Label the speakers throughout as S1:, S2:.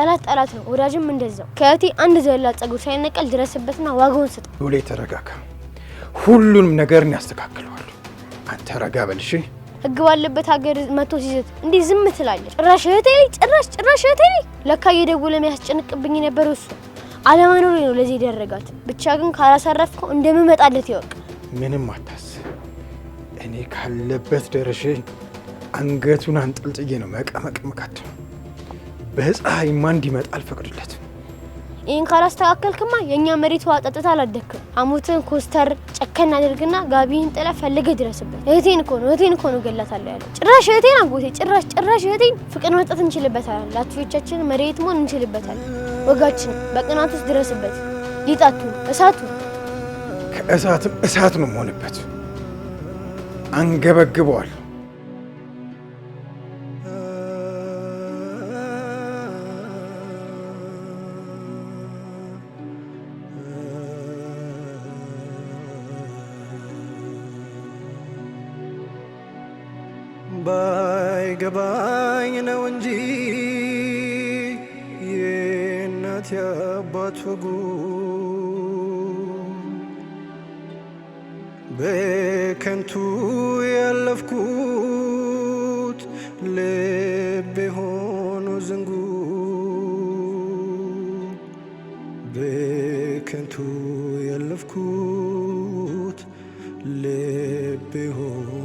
S1: ጠላት ጠላት ነው፣ ወዳጅም እንደዛው። ከእህቴ አንድ ዘላ ጸጉር ሳይነቀል ድረስበትና ዋጋውን ስጥ።
S2: ሉሌ ተረጋጋ። ሁሉንም ነገር ያስተካክለዋል። አንተ ረጋ በል እሺ።
S1: ህግ ባለበት ሀገር መቶ ሲዝት እንዴት ዝም ትላለች? ጭራሽ እህቴ ላይ ጭራሽ ጭራሽ እህቴ ላይ ለካ እየደወለ የሚያስጨንቅብኝ የነበረው እሱ አለመኖሬ ነው ለዚህ የደረጋት። ብቻ ግን ካላሳረፍከው እንደምመጣለት ይወቅ።
S2: ምንም አታስብ። እኔ ካለበት ደርሼ አንገቱን አንጠልጥዬ ነው መቀመቅ ምከተው። በፀሐይማ እንዲመጣ አልፈቅድለትም።
S1: ይህን ካላስተካከልክማ የእኛ መሬት ውሃ ጠጥተህ አላደግክም። ሐሞትህን ኮስተር ጨከን አድርግና ጋቢህን ጥለህ ፈልገህ ድረስበት። እህቴን እኮ ነው እህቴን እኮ ነው እገላታለሁ ያለው። ጭራሽ እህቴን አጎቴ፣ ጭራሽ ጭራሽ እህቴን። ፍቅር መስጠት እንችልበታለን። ላትፊዎቻችን መሬት መሆን እንችልበታለን። ወጋችን በቅናት ውስጥ ድረስበት። ሊጣቱ እሳቱ
S2: ከእሳትም እሳት ነው መሆንበት። አንገበግበዋል።
S3: ባይገባኝ ነው እንጂ የእናት የአባት ወጉ በከንቱ ያለፍኩት ልቤ ሆኖ ዝንጉ በከንቱ ያለፍኩት ልቤ ሆኖ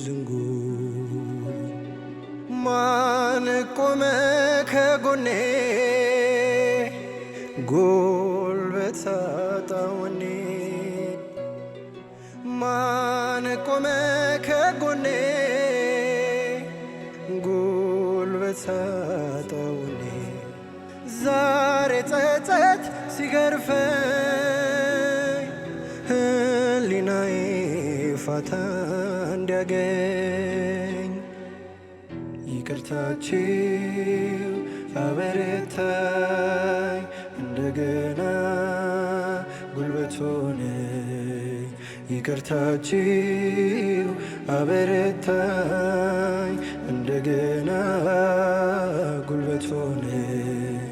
S3: ዝንጉ ማን ቆመ ከጎኔ ጉልበት ሳጣውኔ ማን ቆመ ከጎኔ ጉልበት ሳጣውኔ ዛሬ ጸጸት ሲገርፈኝ ህሊናዬ ፋታ እንዲያገኝ ይቅርታችሁ አበረታኝ እንደገና ጉልበት ሆነኝ። ይቅርታችሁ አበረታኝ እንደገና ጉልበት ሆነኝ።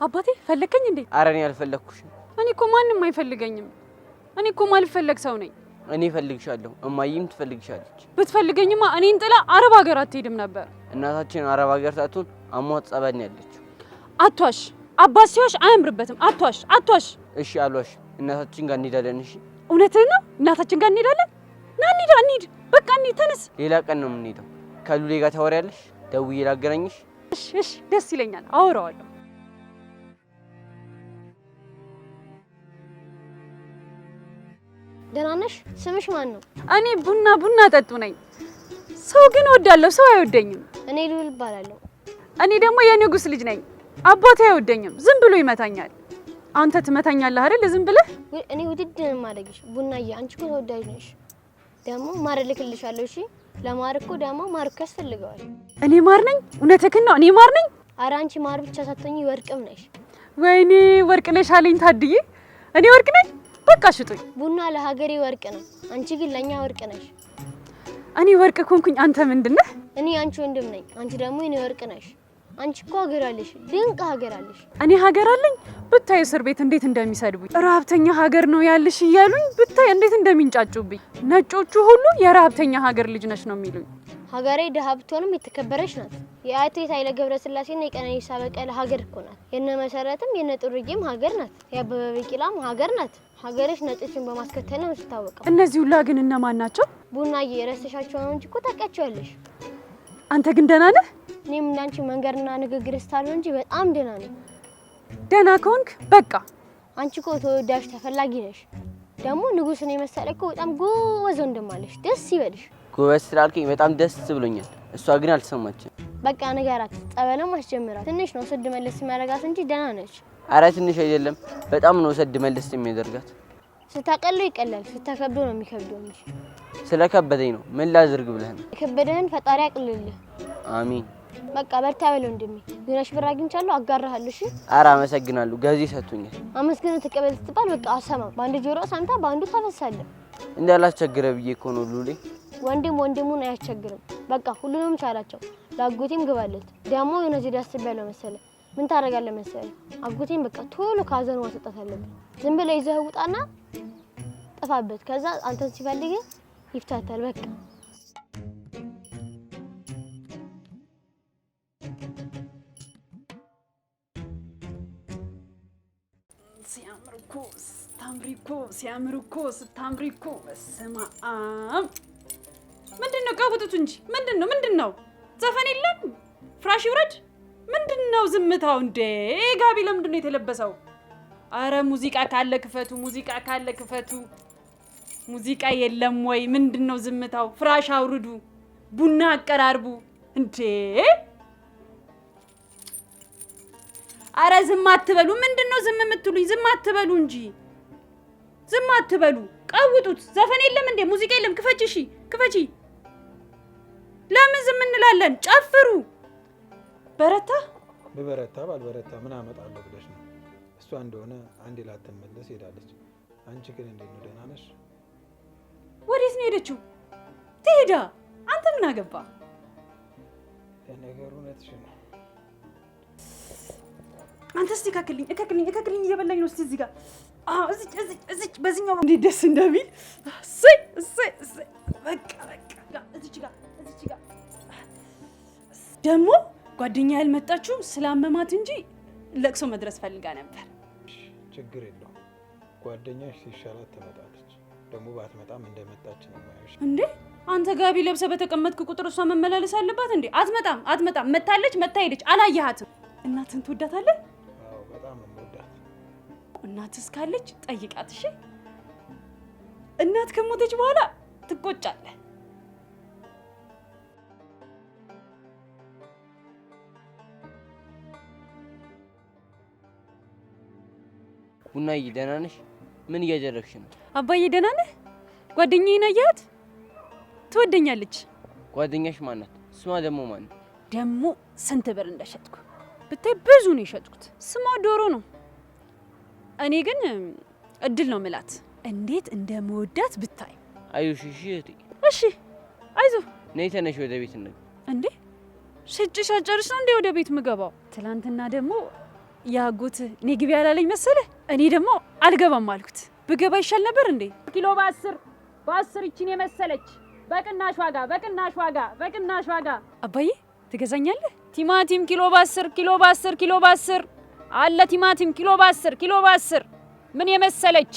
S4: አባቴ ፈለግከኝ እንዴ?
S5: አረ እኔ አልፈለግኩሽም።
S4: እኔ እኮ ማንም አይፈልገኝም። እኔ እኮ ማልፈለግ ሰው ነኝ።
S5: እኔ እፈልግሻለሁ፣ እማዬም ትፈልግሻለች።
S4: ብትፈልገኝማ እኔን ጥላ አረብ ሀገር አትሄድም ነበር።
S5: እናታችን አረብ ሀገር ሳትሆን አሟት ጸበል ነው ያለችው።
S4: አትዋሽ አባት ሲዋሽ አያምርበትም። አትዋሽ አትዋሽ።
S5: እሺ አልዋሽ። እናታችን ጋር እንሄዳለን። እሺ
S4: እውነትህን ነው? እናታችን ጋር እንሄዳለን። ና እንሂድ፣ እንሂድ፣ በቃ እንሂድ፣ ተነስ።
S5: ሌላ ቀን ነው የምንሄደው። ከሉሌ ጋር ታወሪያለሽ? ደውዬ ላገናኝሽ?
S4: እሺ እሺ፣ ደስ ይለኛል። አወራዋለሁ።
S1: ደህና ነሽ? ስምሽ ማን ነው?
S4: እኔ ቡና ቡና ጠጡ ነኝ። ሰው ግን እወዳለሁ፣ ሰው አይወደኝም።
S1: እኔ ልዑል እባላለሁ።
S4: እኔ ደግሞ የንጉስ ልጅ ነኝ። አባቴ አይወደኝም፣ ዝም ብሎ ይመታኛል። አንተ ትመታኛለህ አይደል? ዝም ብለህ።
S1: እኔ ውድድ ነው የማደርግሽ ቡናዬ። አንቺ እኮ ተወዳጅ ነሽ። ደግሞ ማር እልክልሻለሁ። እሺ ለማር እኮ ደግሞ ማር እኮ ያስፈልገዋል።
S4: እኔ ማር ነኝ? እውነትህን ነው? እኔ ማር ነኝ?
S1: ኧረ አንቺ ማር ብቻ ሳትሆኚ ወርቅም ነሽ።
S4: ወይኔ ወርቅ ነሽ አለኝ ታድዬ። እኔ ወርቅ ነኝ? በቃ ሽጡኝ።
S1: ቡና ለሀገሬ ወርቅ ነው፣ አንቺ ግን ለእኛ ወርቅ ነሽ።
S4: እኔ ወርቅ ኮንኩኝ፣ አንተ ምንድን ነህ?
S1: እኔ አንቺ ወንድም ነኝ፣ አንቺ ደግሞ የኔ ወርቅ ነሽ። አንቺ እኮ ሀገር አለሽ፣ ድንቅ ሀገር አለሽ።
S4: እኔ ሀገር አለኝ? ብታይ እስር ቤት እንዴት እንደሚሰድቡኝ፣ ረሀብተኛ ሀገር ነው ያለሽ እያሉኝ ብታይ እንዴት እንደሚንጫጩብኝ። ነጮቹ ሁሉ የረሀብተኛ ሀገር ልጅ ነሽ ነው የሚሉኝ።
S1: ሀገሬ ድሀ ብትሆንም የተከበረች ናት። የአትሌት ኃይለ ገብረስላሴና የቀነኒሳ በቀለ ሀገር እኮ ናት። የነ መሰረትም የነ ጥሩዬም ሀገር ናት። የአበበ ቢቂላም ሀገር ናት። ሀገርሽ ነጮችን በማስከተል ነው የምትታወቀው።
S4: እነዚህ ሁላ ግን እነማን ናቸው?
S1: ቡናዬ ረስተሻቸው ነው እንጂ እኮ ታውቂያቸዋለሽ።
S4: አንተ ግን ደህና ነህ?
S1: እኔም እንዳንቺ መንገድና ንግግር ስታለው እንጂ በጣም ደህና ነኝ።
S4: ደህና ከሆንክ በቃ።
S1: አንቺ እኮ ተወዳጅ ተፈላጊ ነሽ። ደግሞ ንጉስን የመሰለ እኮ በጣም ጎበዝ ወንድም አለሽ። ደስ ይበልሽ።
S5: ጎበዝ ስላልከኝ በጣም ደስ ብሎኛል። እሷ ግን አልሰማችም።
S1: በቃ ንገራት፣ ጸበልም አስጀምራት። ትንሽ ነው ስድ መለስ የሚያደርጋት እንጂ ደህና ነች።
S5: አረ ትንሽ አይደለም፣ በጣም ነው ሰድ መለስ የሚያደርጋት።
S1: ስታቀለው ይቀላል፣ ስታከብደው ነው የሚከብደው እንጂ።
S5: ስለከበደኝ ነው። ምን ላድርግ ብለህ ነው?
S1: የከበደህን ፈጣሪ ያቅልልህ።
S5: አሚን።
S1: በቃ በርታ በለው ወንድሜ። የሆነች ብር አግኝቻለሁ፣ አጋራሃለሁ። እሺ?
S5: አረ አመሰግናለሁ፣ ገዚ ሰጥቶኛል።
S1: አመስግነህ ተቀበል ስትባል በቃ አሰማም። በአንድ ጆሮ ሰምታ በአንዱ ታፈሳለህ።
S5: እንዳላስቸግረ ብዬ እኮ ነው ሉሌ።
S1: ወንድም ወንድሙን አያስቸግርም። በቃ ሁሉንም ቻላቸው። ለአጎቴም ግባለት። ደግሞ የሆነ ዘዴ አስቤያለሁ መሰለህ። ምን ታደርጋለህ መሰለህ? አጎቴን በቃ ቶሎ ካዘኑ ማስወጣት አለብን። ዝም ብለህ ይዘህ ውጣና ጥፋበት። ከዛ አንተን ሲፈልግ ይፍታታል። በቃ
S4: ሲያምር እኮ ስታምሪ እኮ ሲያምር እኮ ስታምሪ እኮ በስመ አብ። ምንድን ነው ቀውጡት እንጂ ምንድን ነው ምንድን ነው? ዘፈን የለም ፍራሽ ይውረድ። ምንድን ነው ዝምታው እንዴ? ጋቢ ለምንድን ነው የተለበሰው? አረ ሙዚቃ ካለ ክፈቱ፣ ሙዚቃ ካለ ክፈቱ። ሙዚቃ የለም ወይ? ምንድን ነው ዝምታው? ፍራሽ አውርዱ፣ ቡና አቀራርቡ። እንዴ አረ ዝም አትበሉ። ምንድን ነው ዝም የምትሉኝ? ዝም አትበሉ እንጂ ዝም አትበሉ። ቀውጡት። ዘፈን የለም እንዴ? ሙዚቃ የለም? ክፈቺ፣ እሺ ክፈቺ። ለምን ዝም እንላለን? ጨፍሩ። በረታ
S2: ብበረታ ባልበረታ ምን አመጣለሁ ብለሽ ነው? እሷ እንደሆነ አንዴ ላትመለስ ሄዳለች። አንቺ ግን እንዴት ነው? ደህና ነሽ?
S4: ወዴት ነው ሄደችው? ትሄዳ። አንተ ምን አገባ?
S2: ለነገሩ እውነትሽን ነው።
S4: አንተ እስቲ እከክልኝ፣ እከክልኝ፣ እከክልኝ እየበላኝ ነው። እስቲ እዚህ ጋር አዎ፣ እዚች እዚች እዚች በዚህኛው እንዴት ደስ እንደሚል እሰይ፣ እሰይ፣ እሰይ። በቃ በቃ፣ እዚች ጋር እዚች ጋር ደግሞ ጓደኛ ያልመጣችው ስላመማት እንጂ ለቅሶ መድረስ ፈልጋ ነበር።
S2: ችግር የለውም። ጓደኛሽ ሲሻላት ትመጣለች። ደግሞ ባትመጣም እንደመጣች ነው የማየው።
S4: እንዴ አንተ ጋቢ ለብሰህ በተቀመጥክ ቁጥር እሷ መመላለስ አለባት እንዴ? አትመጣም፣ አትመጣም። መታለች፣ መታ ሄደች። አላየሃትም። እናትህን ትወዳታለህ?
S2: አዎ በጣም ነው የምወዳት።
S4: እናትህ እስካለች ጠይቃት። እሺ እናት ከሞተች በኋላ ትቆጫለህ።
S5: ቡናዬ ደህና ነሽ? ምን እያደረግሽ ነው?
S4: አባዬ ደህና ነህ? ጓደኛዬን አየሃት? ትወደኛለች።
S5: ጓደኛሽ ማናት? ስሟ ደግሞ ማን ነው?
S4: ደግሞ ስንት ብር እንደሸጥኩ ብታይ ብዙ ነው የሸጥኩት። ስሟ ዶሮ ነው። እኔ ግን እድል ነው ምላት። እንዴት እንደምወዳት ብታይ።
S5: አይዞሽ እሺ እህቴ።
S4: እሺ አይዞህ።
S5: ነይ ተነሽ ወደ ቤት እንግባ።
S4: እንዴ ሽጭ ሳጨርስ ነው እንዴ ወደ ቤት ምገባው? ትላንትና ደግሞ ያጎት እኔ ግቢ ያላለኝ መሰለህ። እኔ ደግሞ አልገባም አልኩት። ብገባ ይሻል ነበር እንዴ? ኪሎ በ10 በ10 ይቺን የመሰለች በቅናሽ ዋጋ በቅናሽ ዋጋ በቅናሽ ዋጋ። አባዬ ትገዛኛለህ? ቲማቲም ኪሎ በ10 ኪሎ በ10 ኪሎ በ10 አለ። ቲማቲም ኪሎ በ10 ኪሎ በ10 ምን የመሰለች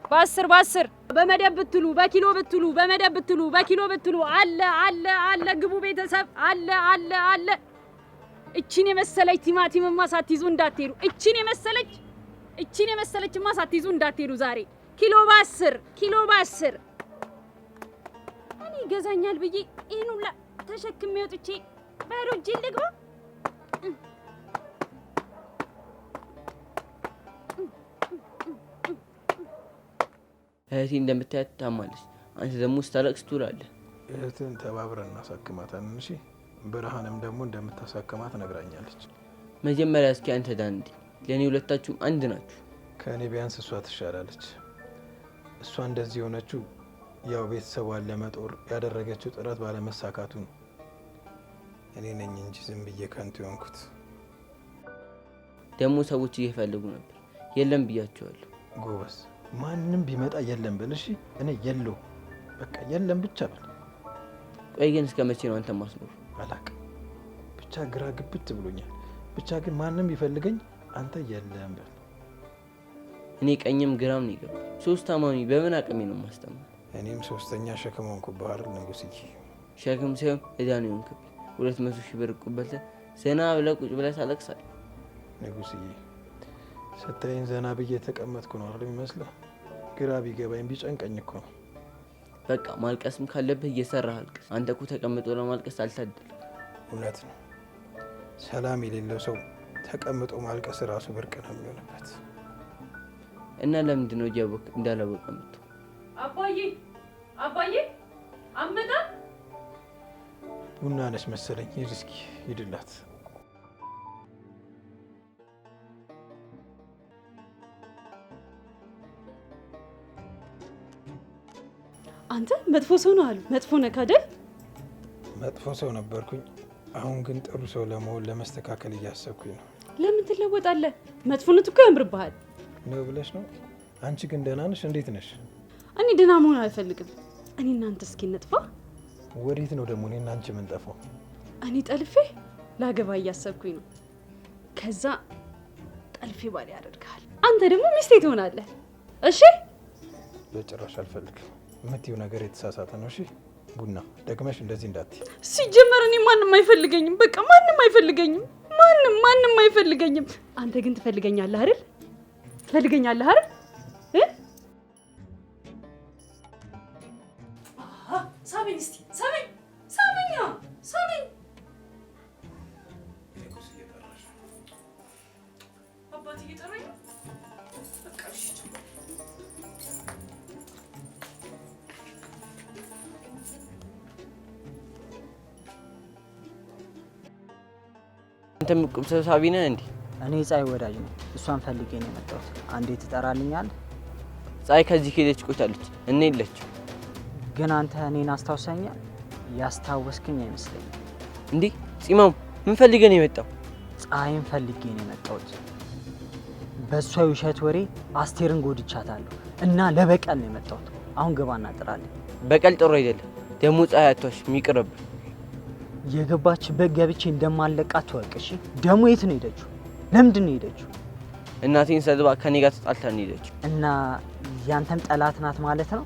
S4: በ10 በ10 በመደብ ብትሉ በኪሎ ብትሉ በመደብ ብትሉ በኪሎ ብትሉ አለ አለ አለ። ግቡ ቤተሰብ አለ አለ አለ። እቺን የመሰለች ቲማቲምማ ሳትይዙ እንዳትሄዱ። እቺን የመሰለች እቺን የመሰለችማ ሳትይዙ እንዳትሄዱ ዛሬ ኪሎ በ10 ኪሎ በ10 እኔ ይገዛኛል ብዬ ይሄን ሁላ ተሸክሜ ወጥቼ ባዶ እጄን ልግባ?
S5: እህቴ እንደምታያት ታማለች። አንተ ደግሞ ስታለቅስ ትውላለህ።
S2: እህትን ተባብረን እናሳክማታለን። እሺ ብርሃንም ደግሞ እንደምታሳክማት ነግራኛለች።
S5: መጀመሪያ እስኪ አንተ ዳን እንዴ። ለእኔ ሁለታችሁም አንድ ናችሁ።
S2: ከእኔ ቢያንስ እሷ ትሻላለች። እሷ እንደዚህ የሆነችው ያው ቤተሰቧን ለመጦር ያደረገችው ጥረት ባለመሳካቱ ነው። እኔ ነኝ እንጂ ዝም ብዬ ከንቱ የሆንኩት።
S5: ደግሞ ሰዎች እየፈለጉ ነበር። የለም ብያቸዋለሁ።
S2: ጎበዝ፣ ማንም ቢመጣ የለም በል እሺ። እኔ የለሁም፣ በቃ የለም ብቻ በል።
S5: ቆይ ግን እስከ መቼ ነው አንተ ማስኖር?
S2: አላቅም፣ ብቻ ግራ ግብት ብሎኛል። ብቻ ግን ማንም ቢፈልገኝ አንተ የለም በል።
S5: እኔ ቀኝም ግራም ነው የገባኝ። 3 ታማሚ በምን አቅሜ ነው ማስተማር?
S2: እኔም 3ኛ ሸክም ሆንኩብህ አይደል ንጉስዬ?
S5: ሸክም ሳይሆን እዳ ነው የሆንክብኝ። 200 ሺህ ብር እቁብ በልተህ ዘና ብለህ ቁጭ ብለህ ታለቅሳለህ።
S2: ንጉስዬ ስታይኝ ዘና ብዬ የተቀመጥኩ ነው አይደል የሚመስልህ? ግራ ቢገባኝ ቢጨንቀኝ እኮ ነው።
S5: በቃ ማልቀስም ካለብህ እየሰራህ አልቅስ። አንተ እኮ ተቀምጦ ለማልቀስ አልታደልክም።
S2: እውነት ነው። ሰላም የሌለው ሰው ተቀምጦ ማልቀስ ራሱ ብርቅ ነው የሚሆንበት።
S5: እና ለምንድን ነው እያወቅህ እንዳላወቀ የምትሆን?
S4: አባዬ አባዬ አመጣ
S2: ቡና ነች መሰለኝ። ሂድ እስኪ ሂድላት።
S4: አንተ መጥፎ ሰው ነው አሉ። መጥፎ ነህ አይደል?
S2: መጥፎ ሰው ነበርኩኝ። አሁን ግን ጥሩ ሰው ለመሆን ለመስተካከል እያሰብኩኝ ነው።
S4: ለምን ትለወጣለህ? መጥፎነት እኮ ያምርብሃል።
S2: ነው ብለሽ ነው? አንቺ ግን ደህና ነሽ? እንዴት ነሽ?
S4: እኔ ደህና መሆን አልፈልግም። እኔ እናንተ እስኪ እንጥፋ።
S2: ወዴት ነው ደግሞ እኔ እና አንቺ የምንጠፋው?
S4: እኔ ጠልፌ ላገባ እያሰብኩኝ ነው። ከዛ ጠልፌ ባል ያደርግሃል፣ አንተ ደግሞ ሚስቴ ትሆናለህ። እሺ?
S2: በጭራሽ አልፈልግም። የምትይው ነገር የተሳሳተ ነው። እሺ ቡና ደግመሽ እንደዚህ እንዳትይ።
S4: ሲጀመር እኔ ማንም አይፈልገኝም። በቃ ማንም አይፈልገኝም። ማንም ማንም አይፈልገኝም። አንተ ግን ትፈልገኛለህ አይደል? ትፈልገኛለህ አይደል? ሳመኝ እስቲ ሳመኝ፣ ሳመኛ፣ ሳመኝ። አባቴ እየጠራኝ ነው። በቃ እሺ።
S5: አንተም እቁብ ሰብሳቢ ነህ እንዴ?
S6: እኔ ፀሐይ ወዳጅ ነኝ። እሷን ፈልጌ ነው የመጣሁት። አንዴ ትጠራልኛለህ?
S5: ፀሐይ ከዚህ ከሄደች ቆይታለች እና የለችም።
S6: ግን አንተ እኔን አስታውሰኛል? ያስታወስክኝ አይመስለኝም።
S5: እንዴ ፂማም፣ ምን ፈልገህ ነው የመጣው?
S6: ፀሐይን ፈልጌ ነው የመጣሁት። በእሷ የውሸት ወሬ አስቴርን ጎድቻታለሁ እና ለበቀል ነው የመጣሁት። አሁን ግባና ጥራልኝ።
S5: በቀል ጥሩ አይደለም። ደግሞ ፀሐይ አትዋሽም፣ ይቅርብህ።
S6: የገባችበት ገብቼ እንደማለቃት ትወቅ። እሺ? ደግሞ የት ነው የሄደችው? ለምንድን ነው የሄደችው?
S5: እናቴን ሰድባ ከኔ ጋር ተጣልታ ነው የሄደችው።
S6: እና ያንተም ጠላት ናት ማለት ነው?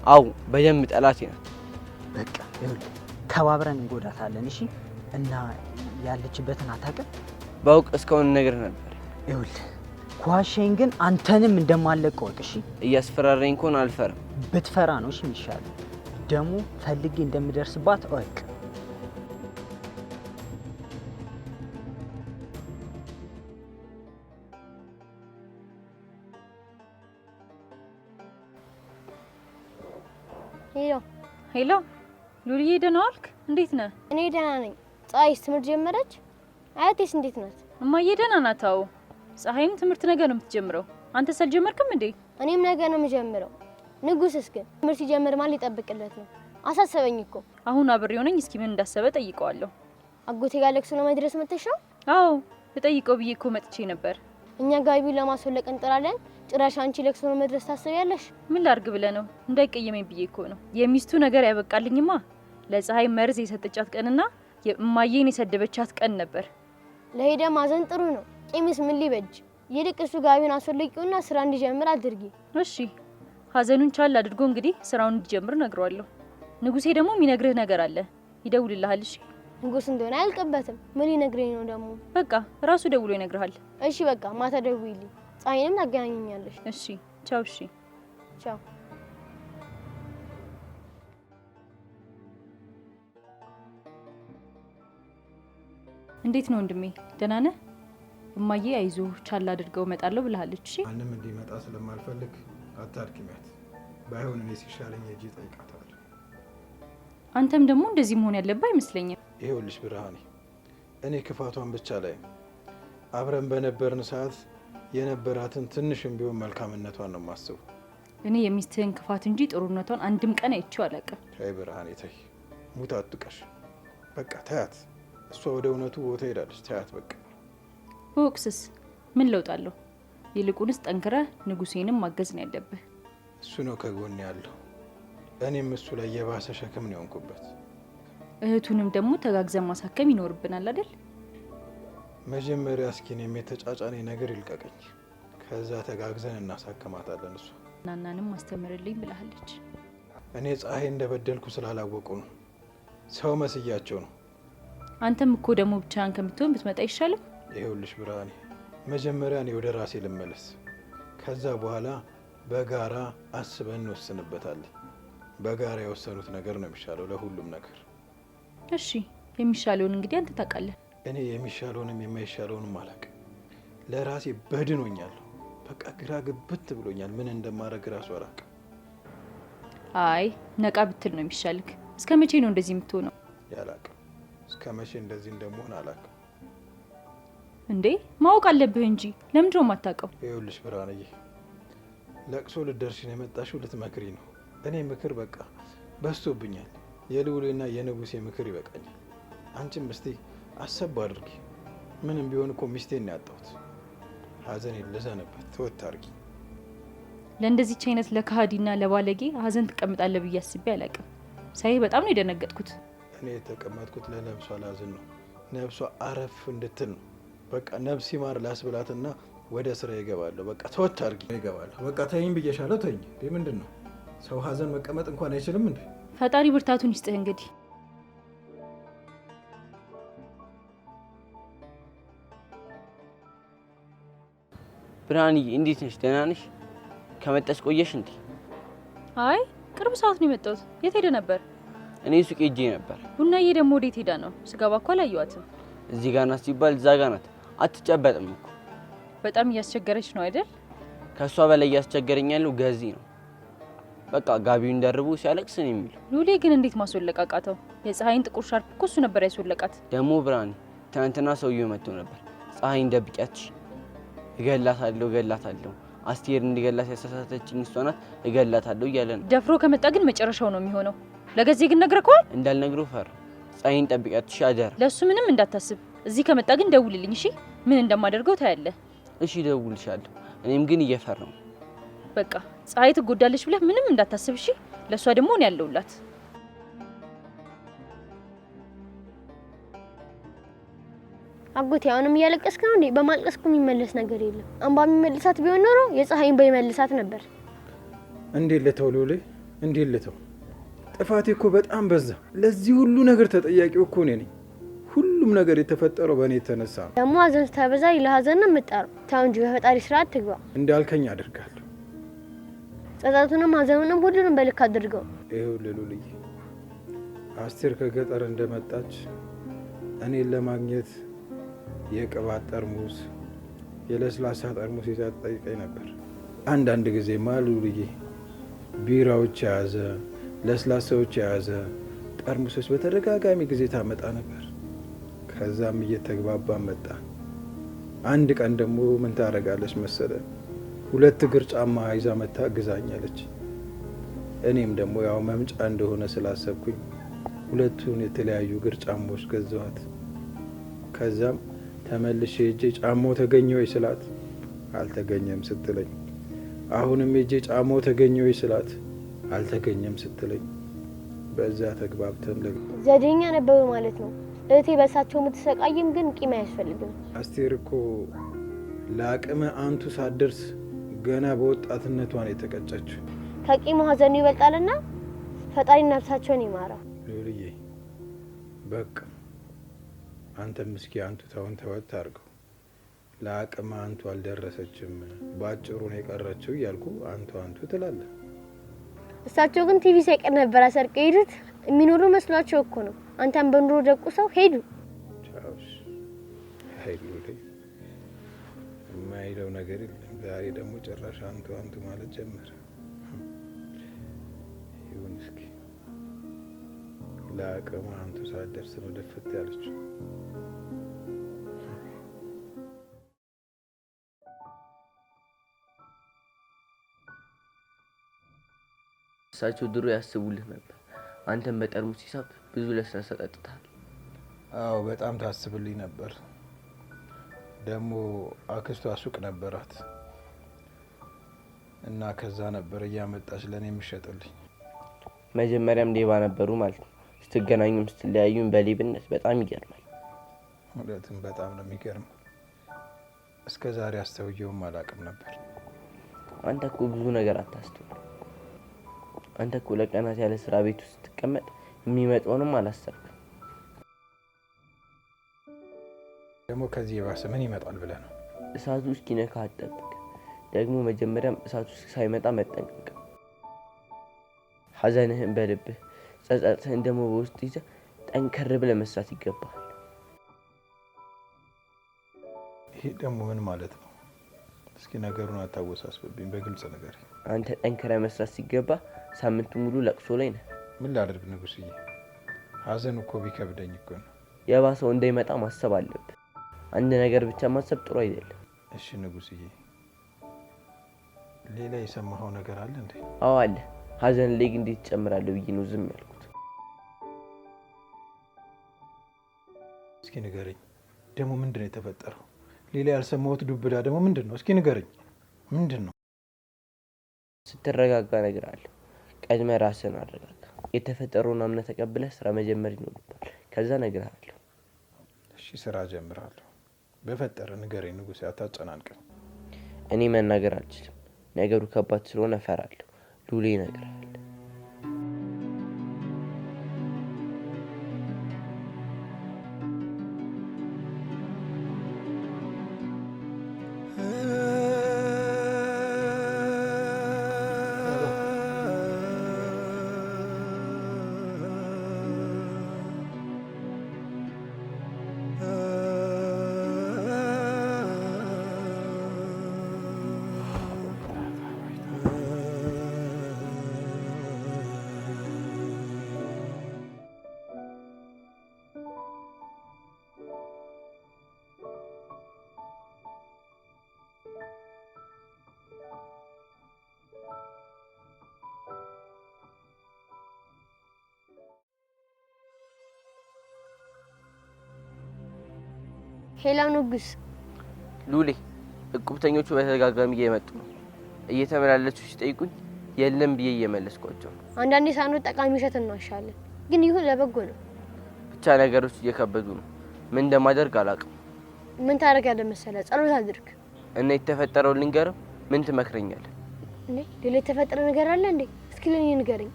S5: አዎ በደንብ ጠላቴ ናት።
S6: በቃ ይኸውልህ፣ ተባብረን እንጎዳታለን። እሺ? እና ያለችበትን አታውቅም?
S5: ባውቅ እስካሁን ነገር ነበር።
S6: ይኸውልህ ኳሼን ግን አንተንም እንደማለቅ ወቅ። እሺ?
S5: እያስፈራረኝ ከሆነ አልፈራም።
S6: ብትፈራ ነው እሺ የሚሻለው። ደግሞ ፈልጌ እንደምደርስባት እወቅ።
S1: Hello
S4: Hello፣ ሉልዬ ደህና ዋልክ? እንዴት ነህ?
S1: እኔ ደህና ነኝ። ፀሐይስ ትምህርት ጀመረች? አያቴስ እንዴት ናት?
S4: እማዬ ደህና ናት። አዎ ፀሐይም ትምህርት ነገ ነው የምትጀምረው። አንተስ አልጀመርክም እንዴ?
S1: እኔም ነገ ነው የምጀምረው። ንጉስስ ግን ትምህርት ሲጀምር ማን ሊጠብቅለት ነው? አሳሰበኝ እኮ።
S4: አሁን አብሬው ነኝ። እስኪ ምን እንዳሰበ ጠይቀዋለሁ።
S1: አጎቴ ጋር ለቅሶ ለመድረስ መጥተሽ ነው?
S4: አዎ ልጠይቀው ብዬ እኮ መጥቼ ነበር።
S1: እኛ ጋቢውን ለማስወለቅ እንጥራለን። ጭራሽ አንቺ ለቅሶ ለመድረስ ታስቢያለሽ?
S4: ምን ላርግ ብለህ ነው? እንዳይቀየመኝ ብዬ እኮ ነው። የሚስቱ ነገር ያበቃልኝማ ለፀሐይ መርዝ የሰጠቻት ቀንና የእማዬን የሰደበቻት ቀን ነበር።
S1: ለሄደ ማዘን ጥሩ ነው። ቂምስ ምን ሊበጅ? ይልቅ እሱ ጋቢውን አስወልቂውና ስራ እንዲጀምር አድርጊ።
S4: እሺ ሀዘኑን ቻል አድርጎ እንግዲህ ስራውን እንዲጀምር ነግሯለሁ። ንጉሴ ደግሞ የሚነግርህ ነገር አለ፣ ይደውልልሃል። እሺ
S1: ንጉስ እንደሆነ አያልቅበትም። ምን ሊነግረኝ ነው ደግሞ?
S4: በቃ ራሱ ደውሎ ይነግርሃል።
S1: እሺ በቃ ማታ ደውይልኝ። ፀሐይንም ታገናኘኛለሽ።
S4: እሺ ቻው። እሺ
S1: ቻው።
S4: እንዴት ነው ወንድሜ? ደህና ነህ? እማዬ አይዞህ ቻል አድርገው እመጣለሁ ብለሃለች። እሺ
S2: ማንም እንዲመጣ ስለማልፈልግ አታድክሚያት። ባይሆን እኔ ሲሻለኝ ሄጄ እጠይቃታለሁ።
S4: አንተም ደግሞ እንደዚህ መሆን ያለብህ አይመስለኝም።
S2: ይኸውልሽ ብርሃኔ፣ እኔ ክፋቷን ብቻ ላይ አብረን በነበርን ሰዓት የነበራትን ትንሽም ቢሆን መልካምነቷን ነው የማስበው።
S4: እኔ የሚስትህን ክፋት እንጂ ጥሩነቷን አንድም ቀን አይቼው አላውቅም።
S2: ተይ ብርሃኔ ተይ፣ ሙት አትጥቀሽ። በቃ ተያት፣ እሷ ወደ እውነቱ ቦታ ሄዳለች። ተያት በቃ።
S4: በወቅስስ ምን ለውጥ አለው? ይልቁንስ ጠንክረህ ንጉሴንም ማገዝ ነው ያለብህ።
S2: እሱ ነው ከጎን ያለው። እኔም እሱ ላይ የባሰ ሸክም ነው የሆንኩበት።
S4: እህቱንም ደግሞ ተጋግዘን ማሳከም ይኖርብናል አይደል?
S2: መጀመሪያ እስኪ እኔም የተጫጫኔ ነገር ይልቀቀኝ፣ ከዛ ተጋግዘን እናሳክማታለን። እሷ
S4: ናናንም አስተምርልኝ ብለሃለች።
S2: እኔ ፀሐይ እንደበደልኩ ስላላወቁ ነው፣ ሰው መስያቸው ነው።
S4: አንተም እኮ ደግሞ ብቻህን ከምትሆን ብትመጣ ይሻልም።
S2: ይኸውልሽ ብርሃኔ፣ መጀመሪያ እኔ ወደ ራሴ ልመለስ፣ ከዛ በኋላ በጋራ አስበን እንወስንበታለን። በጋራ የወሰኑት ነገር ነው የሚሻለው ለሁሉም ነገር።
S4: እሺ የሚሻለውን እንግዲህ አንተ ታውቃለህ።
S2: እኔ የሚሻለውንም የማይሻለውንም አላውቅም። ለራሴ በድኖኛለሁ። በቃ ግራ ግብት ብሎኛል። ምን እንደማደርግ ራሱ አላውቅም።
S4: አይ ነቃ ብትል ነው የሚሻልክ። እስከ መቼ ነው እንደዚህ የምትሆነው?
S2: ያላውቅም እስከ መቼ እንደዚህ እንደምሆን አላውቅም።
S4: እንዴ ማወቅ አለብህ እንጂ ለምንድን ነው የማታውቀው?
S2: ይኸውልሽ ብርሃንዬ፣ ለቅሶ ልትደርሺ ነው የመጣሽው፣ ልትመክሪ ነው። እኔ ምክር በቃ በዝቶብኛል። የልዑሌና የንጉሴ ምክር ይበቃኛል። አንቺም እስቲ አሰብ አድርጊ። ምንም ቢሆን እኮ ሚስቴን ነው ያጣሁት። ሀዘኔን ልዘንበት፣ ተወት አድርጊ።
S4: ለእንደዚች አይነት ለከሃዲና ለባለጌ ሀዘን ትቀምጣለህ ብዬ አስቤ አላውቅም። ሳይ በጣም ነው የደነገጥኩት።
S2: እኔ የተቀመጥኩት ለነብሷ ላዝን ነው፣ ነብሷ አረፍ እንድትል ነው። በቃ ነብስ ይማር ላስብላትና ወደ ስራ ይገባለሁ። በቃ ተወት አድርጊ ይገባለሁ። በቃ ተይኝ ብዬሻለሁ፣ ተይኝ። ምንድን ነው ሰው ሀዘን መቀመጥ እንኳን አይችልም እንዴ?
S4: ፈጣሪ ብርታቱን ይስጥህ። እንግዲህ
S5: ብርሃንዬ እንዴት ነሽ? ደህና ነሽ? ከመጣሽ ቆየሽ እንዴ?
S4: አይ ቅርብ ሰዓት ነው የመጣሁት። የት ሄደ ነበር?
S5: እኔ ሱቅ ሄጄ ነበር።
S4: ቡናዬ ደግሞ ወዴት ሄዳ ነው? ስገባ እኮ አላየኋትም።
S5: እዚህ ጋር ናት ሲባል እዛ ጋር ናት። አትጨበጥም እኮ።
S4: በጣም እያስቸገረች ነው አይደል?
S5: ከእሷ በላይ እያስቸገረኝ ያለው ገዚ ነው። በቃ ጋቢውን ደርቦ ሲያለቅስ ነው የሚለው።
S4: ሉሌ ግን እንዴት ማስወለቅ አቃተው? የፀሐይን ጥቁር ሻርፕ እኮ እሱ ነበር ያስወለቃት።
S5: ደግሞ ብርሃኔ ትናንትና ሰውዬው መጥቶ ነበር። ፀሐይን ደብቂያትሽ እገላታለሁ እገላታለሁ፣ አስቴር እንዲገላት ያሳሳተችኝ እሷ ናት፣ እገላታለሁ እያለ ነው።
S4: ደፍሮ ከመጣ ግን መጨረሻው ነው የሚሆነው። ለገዜ ግን ነግረከዋል?
S5: እንዳልነግረው ፈራ። ፀሐይን ጠብቂያትሽ አደራ።
S4: ለእሱ ምንም እንዳታስብ። እዚህ ከመጣ ግን ደውልልኝ እሺ? ምን እንደማደርገው ታያለህ።
S5: እሺ እደውልልሻለሁ። እኔም ግን እየፈራሁ ነው።
S4: በቃ ፀሐይ ትጎዳለች ብለህ ምንም እንዳታስብ እሺ? ለእሷ ደግሞ እኔ ያለሁላት።
S1: አጎቴ አሁንም እያለቀስክ ነው እንዴ? በማልቀስ እኮ የሚመለስ ነገር የለም። እንባ የሚመልሳት ቢሆን ኖሮ የፀሐይ እንባ ይመልሳት ነበር።
S2: እንዴት ልተው ልዑሌ፣ እንዴት ልተው? ጥፋቴ እኮ በጣም በዛ። ለዚህ ሁሉ ነገር ተጠያቂው እኮ እኔ ነኝ። ሁሉም ነገር የተፈጠረው በእኔ የተነሳ ነው።
S1: ደግሞ ሀዘን ስታበዛ ለሀዘን ነው የምጠራው። ተው እንጂ በፈጣሪ ስርዓት ትግባ።
S2: እንዳልከኝ አድርጋለሁ።
S1: ጸጸቱንም ሀዘኑንም ሁሉንም በልክ አድርገው።
S2: ይኸውልህ ሉልዬ፣ አስቴር ከገጠር እንደመጣች እኔን ለማግኘት የቅባት ጠርሙስ፣ የለስላሳ ጠርሙስ ይዛ ትጠይቀኝ ነበር። አንዳንድ ጊዜማ ሉልዬ ቢራዎች የያዘ ለስላሳዎች የያዘ ጠርሙሶች በተደጋጋሚ ጊዜ ታመጣ ነበር። ከዛም እየተግባባ መጣ። አንድ ቀን ደግሞ ምን ታደርጋለች መሰለ፣ 2 እግር ጫማ ይዛ መታ ግዛኝ አለች። እኔም ደግሞ ያው መምጫ እንደሆነ ስላሰብኩኝ 2ቱን የተለያዩ እግር ጫማዎች ገዛኋት። ከዛም ተመልሼ ሄጄ ጫማው ተገኘ ወይ ስላት አልተገኘም ስትለኝ፣ አሁንም ሄጄ ጫማው ተገኘ ወይ ስላት አልተገኘም ስትለኝ፣ በዛ ተግባብተን
S1: ዘዴኛ ነበሩ ማለት ነው። እህቴ በእሳቸው የምትሰቃይም ግን ቂም አያስፈልግም።
S2: አስቴር እኮ ለአቅመ አንቱ ሳትደርስ ገና በወጣትነቷ ነው የተቀጨችው።
S1: ከቂሙ ሀዘኑ ይበልጣልና ፈጣሪ ነፍሳቸውን ይማረው።
S2: ሉልዬ በቃ አንተም እስኪ አንቱታውን ተወት አድርገው። ለአቅመ አንቱ አልደረሰችም ባጭሩ ነው የቀረችው እያልኩ አንቱ አንቱ ትላለህ።
S1: እሳቸው ግን ቲቪ ሳይቀር ነበር አሰርቀው የሄዱት። የሚኖሩ መስሏቸው እኮ ነው። አንተም በኑሮ ደቁሰው ሄዱ።
S2: ቻውስ። አይ ሉሌ የማይለው ነገር የለም። ዛሬ ደግሞ ጭራሽ አንቱ አንቱ ማለት ጀመረ። ይሁን እስኪ ለአቅመ አንቱ ሳትደርስ ነው ድፍት ያለችው።
S5: እሳቸው ድሮ ያስቡልህ ነበር። አንተም በጠርሙስ ሂሳብ ብዙ ለስላሳ ጠጥተሃል።
S2: አዎ በጣም ታስብልኝ ነበር። ደግሞ አክስቷ ሱቅ ነበራት እና ከዛ ነበር እያመጣች ለኔ የምትሸጥልኝ።
S5: መጀመሪያም ሌባ ነበሩ ማለት ነው። ስትገናኙም ስትለያዩም በሌብነት በጣም ይገርማል።
S2: እውነትም በጣም ነው የሚገርመው። እስከ ዛሬ አስተውየውም አላውቅም ነበር።
S5: አንተ እኮ ብዙ ነገር አታስተውልም። አንተ እኮ ለቀናት ያለ ስራ ቤት ውስጥ ስትቀመጥ የሚመጣውንም አላሰብክም።
S2: ደግሞ ከዚህ የባሰ ምን ይመጣል ብለህ ነው?
S5: እሳቱ እስኪነካ አትጠብቅ። ደግሞ መጀመሪያም እሳቱ ሳይመጣ መጠንቀቅ። ሐዘንህን በልብህ ጸጸትህን ደግሞ በውስጥ ይዘህ ጠንከር ብለህ መስራት ይገባሃል።
S2: ይሄ ደግሞ ምን ማለት ነው? እስኪ ነገሩን አታወሳስብብኝ፣ በግልጽ ንገረኝ።
S5: አንተ ጠንከረህ መስራት ሲገባ ሳምንቱ ሙሉ ለቅሶ ላይ ነህ።
S2: ምን ላድርግ ንጉስዬ? ሐዘኑ እኮ ቢከብደኝ እኮ ነው።
S5: የባሰው እንዳይመጣ ማሰብ አለብህ። አንድ ነገር ብቻ ማሰብ ጥሩ አይደለም።
S2: እሺ ንጉስዬ፣ ሌላ የሰማኸው ነገር አለ እንዴ?
S5: አዎ አለ። ሀዘን ላይ ግን እንዴት እጨምራለሁ ብዬ ነው ዝም ያልኩት።
S2: እስኪ ንገረኝ ደግሞ ምንድን ነው የተፈጠረው? ሌላ ያልሰማሁት ዱብዳ ደግሞ ምንድን ነው? እስኪ ንገረኝ፣ ምንድን ነው?
S5: ስትረጋጋ እነግርሃለሁ። ቀድመህ ራስህን አረጋጋ። የተፈጠረውን አምነህ ተቀብለህ ስራ መጀመር ይኖርብሃል። ከዛ እነግርሃለሁ።
S2: እሺ ስራ ጀምራለሁ። በፈጠረ ንገረኝ ንጉሴ፣ አታጨናንቀኝ።
S5: እኔ መናገር አልችልም። ነገሩ ከባድ ስለሆነ እፈራለሁ። ሉሌ ይነግርሃል።
S1: Hello ንጉስ።
S5: ሉሌ፣ እቁብተኞቹ በተደጋጋሚ እየመጡ ነው። እየተመላለሱ ሲጠይቁኝ የለም ብዬ እየመለስኳቸው ነው።
S1: አንዳንዴ ሳንወድ ጠቃሚ ውሸት እንዋሻለን፣ ግን ይሁን ለበጎ ነው።
S5: ብቻ ነገሮች እየከበዱ ነው። ምን እንደማደርግ አላውቅም።
S1: ምን ታደርጋለህ መሰለህ? ጸሎት አድርግ።
S5: እና የተፈጠረውን ልንገረው? ምን ትመክረኛለህ?
S1: እንዴ ሌላ የተፈጠረ ነገር አለ እንዴ? እስኪ ለኔ ንገረኝ።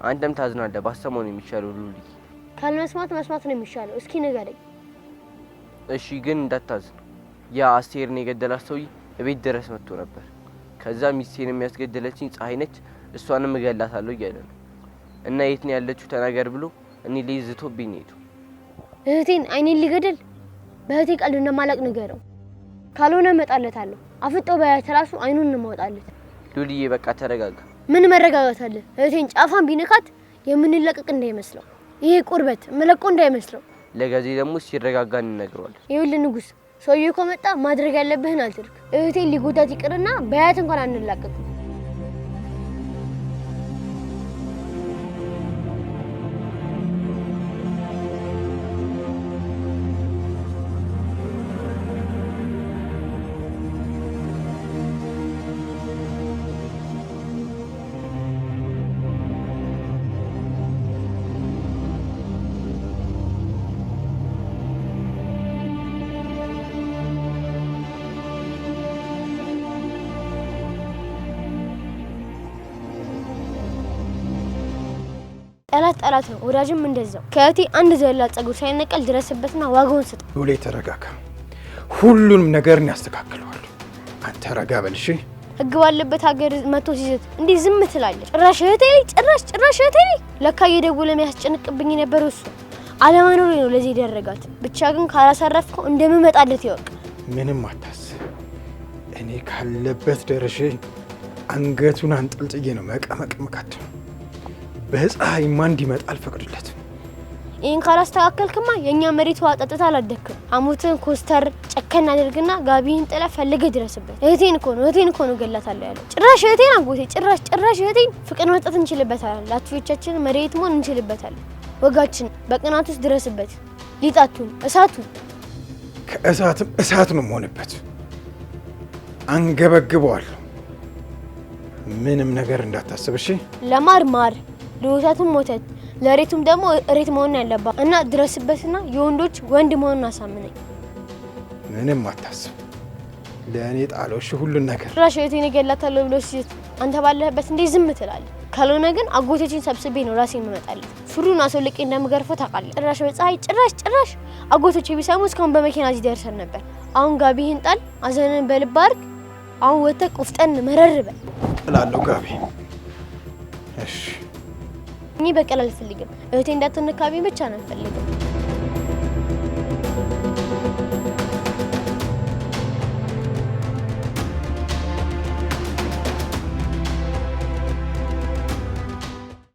S5: አንተም ታዝናለህ። ባሰማው ነው የሚሻለው ሉሊ።
S1: ካልመስማት መስማት ነው የሚሻለው። እስኪ ንገረኝ።
S5: እሺ፣ ግን እንዳታዝን። ያ አስቴርን የገደላት ሰውዬ እቤት ድረስ መጥቶ ነበር። ከዛ ሚስቴን የሚያስገደለችኝ ፀሐይ ነች፣ እሷንም እገላታለሁ እያለ ነው። እና የት ነው ያለችው ተናገር ብሎ እኔ ላይ ዝቶብኝ ነው የሄደው።
S1: እህቴን አይኔን ሊገድል? በእህቴ ቀልድ እንደማላቅ ንገረው። ካልሆነ እመጣለታለሁ። አፍጦ በያት ራሱ አይኑን እንማውጣለት።
S5: ሉልዬ በቃ ተረጋጋ።
S1: ምን መረጋጋት አለ? እህቴን ጫፏን ቢነካት የምንለቀቅ እንዳይመስለው። ይሄ ቁርበት መለቆ እንዳይመስለው።
S5: ለጋዜ ደግሞ ሲረጋጋ እንነግረዋለን።
S1: ይኸውልህ ንጉስ፣ ሰውዬው ከመጣ ማድረግ ያለብህን አድርግ። እህቴን ሊጎዳት ይቅርና በያት እንኳን አንላቀቅም። ጠላት ጠላት ነው፣ ወዳጅም እንደዛው። ከእህቴ አንድ ዘላ ጸጉር ሳይነቀል ድረስበትና ዋጋውን ስጥ።
S2: ሉሌ ተረጋጋ። ሁሉንም ነገር ያስተካክለዋል። አንተ ረጋ በል እሺ።
S1: ህግ ባለበት ሀገር መቶ ሲዝት እንዴ ዝም ትላለች? ጭራሽ እህቴ ላይ ጭራሽ እህቴ ላይ ለካ እየደወለ የሚያስጨንቅብኝ የነበረው እሱ አለመኖሬ ነው ለዚህ የደረጋት። ብቻ ግን ካላሳረፍከው እንደምመጣለት ይወቅ።
S2: ምንም አታስብ። እኔ ካለበት ደርሼ አንገቱን አንጠልጥዬ ነው መቀመቅ ምከተው። በፀሐይማ እንዲመጣ አልፈቅድለትም።
S1: ይህን ካላስተካከልክማ የእኛ መሬት ውሃ ጠጥተህ አላደግክም። ሐሞትህን ኮስተር ጨከን አድርግና ጋቢህን ጥለህ ፈልገህ ድረስበት። እህቴን እኮ ነው እገላታለሁ ያለው። ጭራሽ እህቴን አጎቴ፣ ጭራሽ እህቴን። ፍቅር መስጠት እንችልበታለን። ላትፊዎቻችን መሬት መሆን እንችልበታለን። ወጋችን በቅናት ውስጥ ድረስበት። ሊጣቱን እሳቱን
S2: ከእሳትም እሳት ነው የምሆንበት። አንገበግበዋለሁ። ምንም ነገር እንዳታስብ እሺ።
S1: ለማር ማር፣ ለወተቱም ወተት፣ ለሬቱም ደግሞ ሬት መሆን ያለባት እና ድረስበትና የወንዶች ወንድ መሆኑን አሳምነኝ።
S2: ምንም አታስብ። ለእኔ ጣለው እሺ ሁሉን ነገር።
S1: ጭራሽ እህቴን እገላታለሁ ብሎ ሲዝት አንተ ባለህበት እንዴት ዝም ትላለህ? ካልሆነ ግን አጎቶችን ሰብስቤ ነው ራሴ የምመጣለት። ሱሪውን አስወልቄ እንደምገርፈው ታውቃለህ። ጭራሽ በፀሐይ ጭራሽ አጎቶቼ ቢሰሙ እስካሁን በመኪና እዚህ ደርሰን ነበር። አሁን ጋቢህን ጣል፣ አዘንን በልብ አድርግ። አሁን ወጥተህ ቆፍጠን መረር በል።
S2: ጥላለሁ ጋቢ። እሺ
S1: እኔ በቀል አልፈልግም። እህቴ እንዳትነካብኝ ብቻ ነው የምፈልገው።